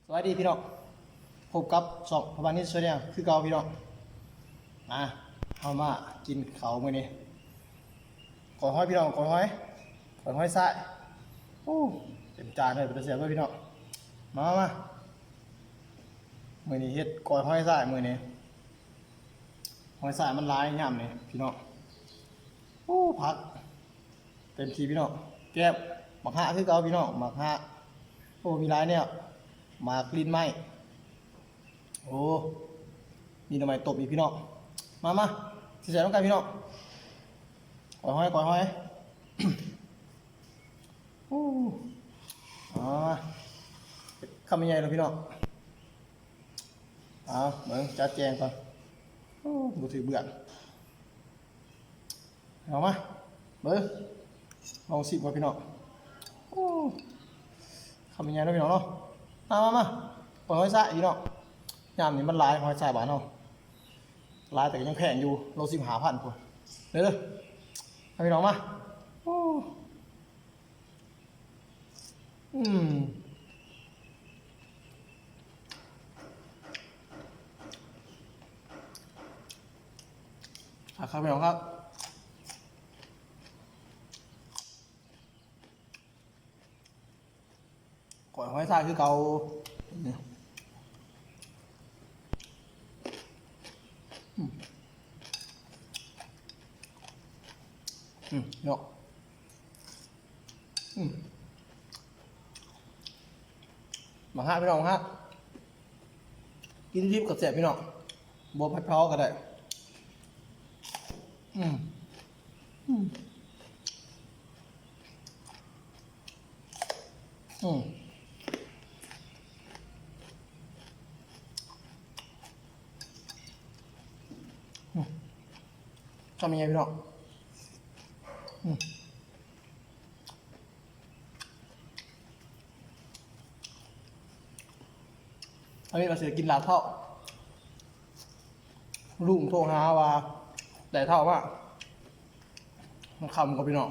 ສະບາຍດີພີ່ນ້ອງ ພົບກັບຊ່ອງພະບານນິດແຊນແນວຄືເກົ່າພີ່ນ້ອງ. ມາ ເຮົາມາກິນເຂົ້າມື້ນີ້ ກ້ອຍຫອຍພີ່ນ້ອງ ກ້ອຍຫອຍ ກ້ອຍຫອຍຊາຍ. ໂອ້ ເຕັມຈານເລີຍ ເປັນຕາແຊບເລີຍພີ່ນ້ອງ. ມາ ມາ ມື້ນີ້ເຮັດກ້ອຍຫອຍຊາຍມື້ນີ້. ຫອຍຊາຍມັນຫຼາຍຍາມນີ້ພີ່ນ້ອງ. ໂອ້ ຜັກເຕັມທີ່ພີ່ນ້ອງ. ແກມໝາກຮາກຄືເກົ່າພີ່ນ້ອງ ໝາກຮາກ. ໂອ້ ມີຫຼາຍແນວ ໝາກລິ້ນໄມ້. ໂອ້ ມີໜໍ່ໄມ້ຕົ້ມອີກພີ່ນ້ອງ. ມາ ມາ ຊິແຊບນຳກັນພີ່ນ້ອງ. ກ້ອຍຫອຍ ກ້ອຍຫອຍ. ໂອ້ ອາ ຄຳໃຫຍ່ໆເລີຍພີ່ນ້ອງ. ເອົາ ເບິ່ງ ຈັດແຈງກ່ອນ. ໂອ້ ບໍ່ຖືກເບືອກ. ເອົາມາ ເບິ່ງ ລອງຊິມກ່ອນພີ່ນ້ອງ. ໂອ້ ຄຳໃຫຍ່ໆເນາະພີ່ນ້ອງເນາະ. ມາ ມາ ມາ ເບິ່ງຫອຍຊາຍພີ່ນ້ອງ. ຍາມນີ້ມັນຫຼາຍ ຫອຍຊາຍບ້ານເຮົາຫຼາຍ ແຕ່ກໍຍັງແພງຢູ່ ໂລສິບຫ້າພັນພຸ້ນ. ເດີ ເດີ ມາພີ່ນ້ອງມາ. ໂອ້ ອືມ ຄັກໆ ພີ່ນ້ອງຄັກ. ກ້ອຍຫອຍຊາຍຄືເກົ່າ. ອືມ ອືມ ເນາະ. ອືມ ໝາກຮາກພີ່ນ້ອງ ໝາກຮາກ ກິນດິບກໍແຊບພີ່ນ້ອງ ບໍ່ຜັດເຜົາກໍໄດ້. ອືມ ອືມ ອືມ ອືມ ຄຳໃຫຍ່ໆ ພີ່ນ້ອງ. ອືມ ອັນນີ້ວ່າຊິໄດ້ກິນລາບເທົ້າ ລຸງໂທຫາວ່າໄດ້ເທົ້າມາ ມັນຄ່ຳກ່ອນພີ່ນ້ອງ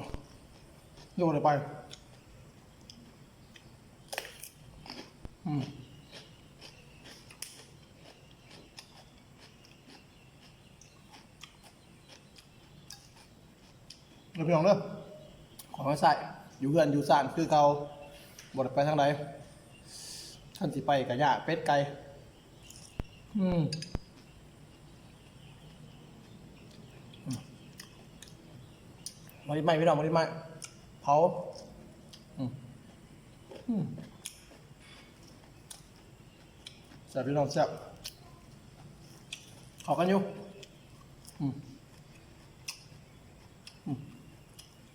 ຍັງບໍ່ໄດ້ໄປ. ອືມ ເດີພີ່ນ້ອງເດີ ຂໍໃຫ້ໃຊ້ຢູ່ເຮືອນຢູ່ຊານຄືເກົ່າ ບໍ່ໄດ້ໄປທາງໃດ. ຄັນຊິໄປກໍຍາກ ເປັດໄກ່. ອືມ ມາດິໄມ້ພີ່ນ້ອງ ມາດິໄມ້ເຜົາ. ອືມ ອືມ ແຊບພີ່ນ້ອງ ແຊບ ເຂົ້າກັນຢູ່. ອືມ ອືມ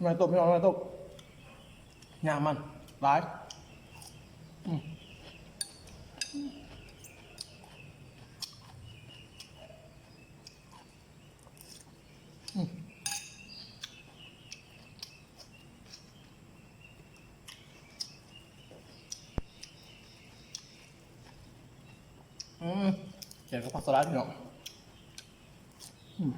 ໜ່ອໄມ້ຕົ້ມພີ່ນ້ອງ ໜ່ອໄມ້ຕົ້ມ ຫຍ້າມັນຫຼາຍ. ອືມ ອືມ ອືມ ແກງກັບຜັກສະຫຼັດພີ່ນ້ອງ. ອືມ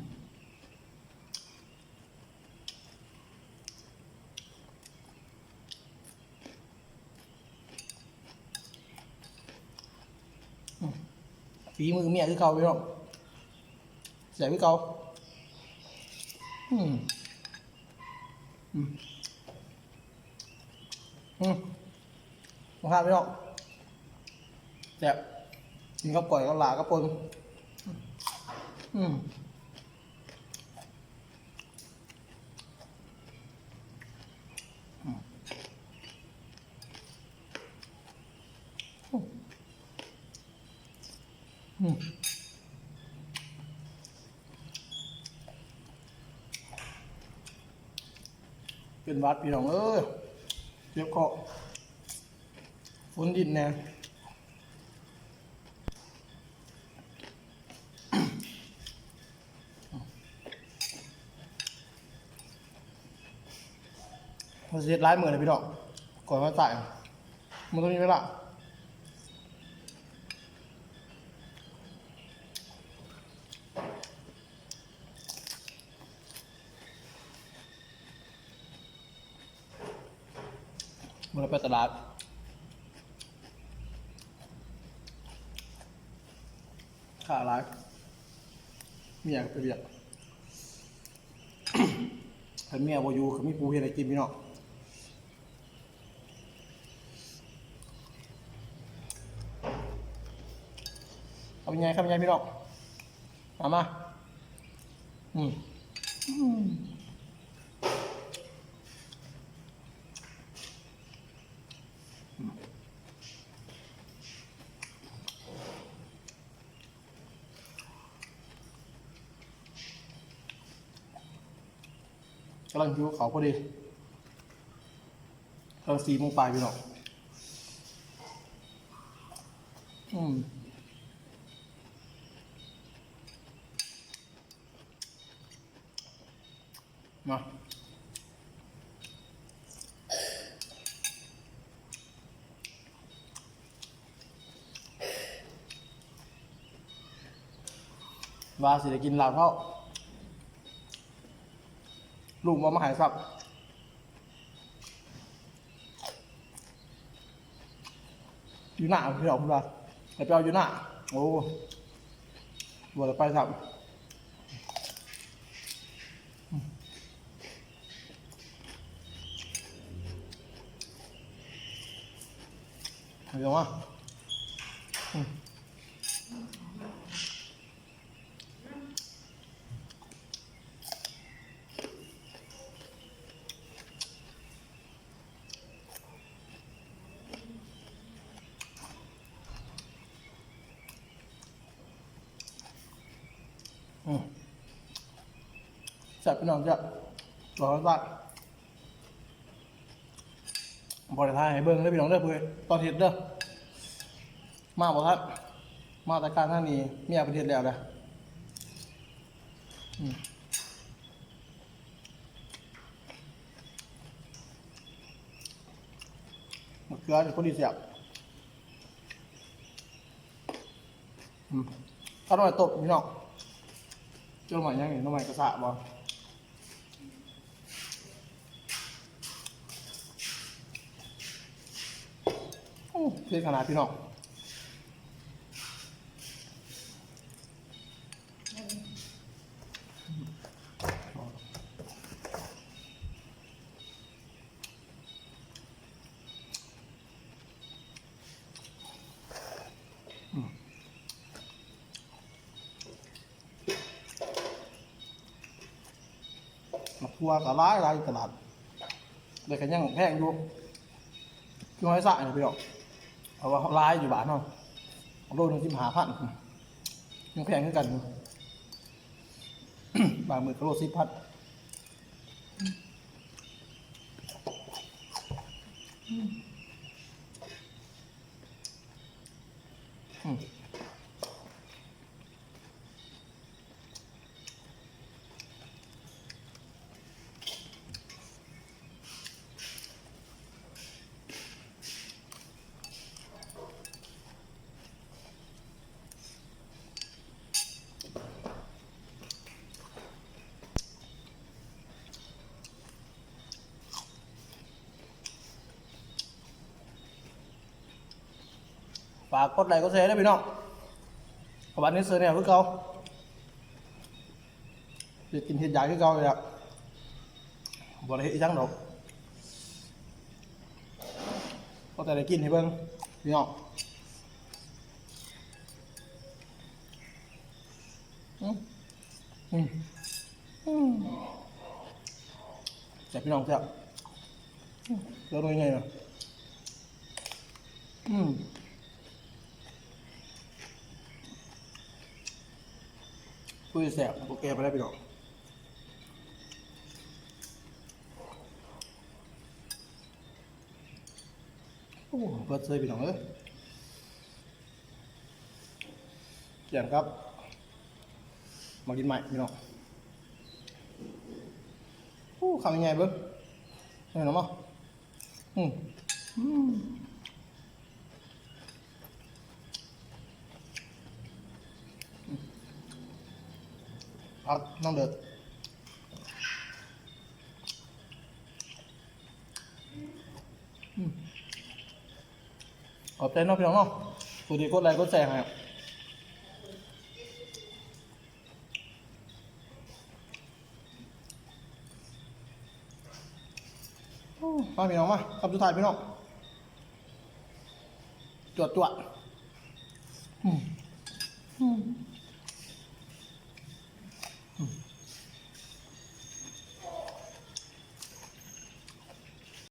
ອືມ ຝີມືເມຍຄືເກົ່າພີ່ນ້ອງ ແຊບຄືເກົ່າ. ອືມ ອືມ ອືມ ບໍ່ພາດພີ່ນ້ອງ ແຊບ ກິນກັບກ້ອຍ ກັບຫຼ້າ ກັບປົ່ນ. ອືມ ອືມ ອືມ ເປັນຫວັດພີ່ນ້ອງເອີຍ ເຈັບຄໍ ຝົນດິນແດ່. ວ່າຊິເຮັດຫຼາຍມື້ແລ້ວພີ່ນ້ອງ ກ່ອນວັນຕາຍ ມັນຕ້ອງມີເວລາ. ບໍ່ໄດ້ໄປຕະຫຼາດ. ຄ້າຫຼາຍ ເມຍກໍໄປວຽກ ຄັນເມຍບໍ່ຢູ່ກໍມີຜູ້ເຮັດໃຫ້ກິນພີ່ນ້ອງ. ຄຳໃຫຍ່ ຄຳໃຫຍ່ພີ່ນ້ອງ ມາ ມາ ອືມ ອືມ. ກຳລັງຫິວເຂົ້າພໍດີ ກຳລັງສີ່ໂມງປາຍພີ່ນ້ອງ ອືມ. ມາ ວ່າຊິໄດ້ກິນລາບເທົາ ລູກບໍ່ມາໃຫ້ຊ້ຳ. ຢູ່ໜ້າພີ່ນ້ອງ ເພິ່ນວ່າໃຫ້ໄປເອົາຢູ່ໜ້າ ໂອ້ ບໍ່ໄດ້ໄປຊ້ຳ ເອົາມາ ອືມ. ອືມ ແຊບພີ່ນ້ອງ ແຊບ ບໍ່ໄດ້ຖ່າຍໃຫ້ເບິ່ງເດີພີ່ນ້ອງເດີ ເພື່ອຕອນເຮັດເດີ ມາບໍ່ທັນ ມາແຕ່ການທາງນີ້ ເມຍເພິ່ນເຮັດແລ້ວເດີ ອືມ. ມະເຂືອນີ້ພໍດີແຊບ ອືມ ເອົາໜໍ່ໄມ້ຕົ້ມພີ່ນ້ອງ ເຈົ້າໜໍ່ໄມ້ຫຍັງນີ້ ໜໍ່ໄມ້ກະຊະບໍ່ ໂອ້ ເຜັດຂະໜາດພີ່ນ້ອງ. ໝາກຖົ່ວກໍຫຼາຍໆ ຢູ່ຕະຫຼາດ ແຕ່ກໍຍັງແພງຢູ່ ຄືຫອຍສາກນີ້ພີ່ນ້ອງ ເພາະວ່າຫຼາຍຢູ່ບ້ານເຮົາ ໂລໜຶ່ງສິບຫ້າພັນ ຍັງແພງຄືກັນ ບາງມື້ກໍໂລສິບພັນ. ຝາກກົດໄລ້ກົດແຊເດີພີ່ນ້ອງ ປະຫວັດນິດເຊີແນວຄືເກົ່າ ເຮັດກິນເຮັດຢາກຄືເກົ່ານີ້ແຫຼະ ບໍ່ໄດ້ເຮັດອີ່ຫຍັງດອກ ພໍແຕ່ໄດ້ກິນໃຫ້ເບິ່ງພີ່ນ້ອງ ອືມ ອືມ ອືມ ແຊບພີ່ນ້ອງ ແຊບ ອືມ ເກືອໜ່ວຍໃຫຍ່ນະ ອືມ ຄຸຍແຊບ ບໍ່ແກ່ໄປແລ້ວພີ່ນ້ອງ ໂອ້ ເບິດເລີຍພີ່ນ້ອງເອີຍ ກ່ຽງກັບໝາກດິນໄມ້ພີ່ນ້ອງ ໂອ້ ຄຳໃຫຍ່ເບິ່ງ ເຫັນບໍ່ ອືມ ອືມ ຜັກນຳເດີ ອືມ ຂອບໃຈເນາະພີ່ນ້ອງເນາະ ຜູ້ທີ່ກົດໄລ້ກົດແຊໃຫ້ ມາພີ່ນ້ອງມາ ຄຳສຸດທ້າຍພີ່ນ້ອງ ຈວດໆ ອືມ ອືມ.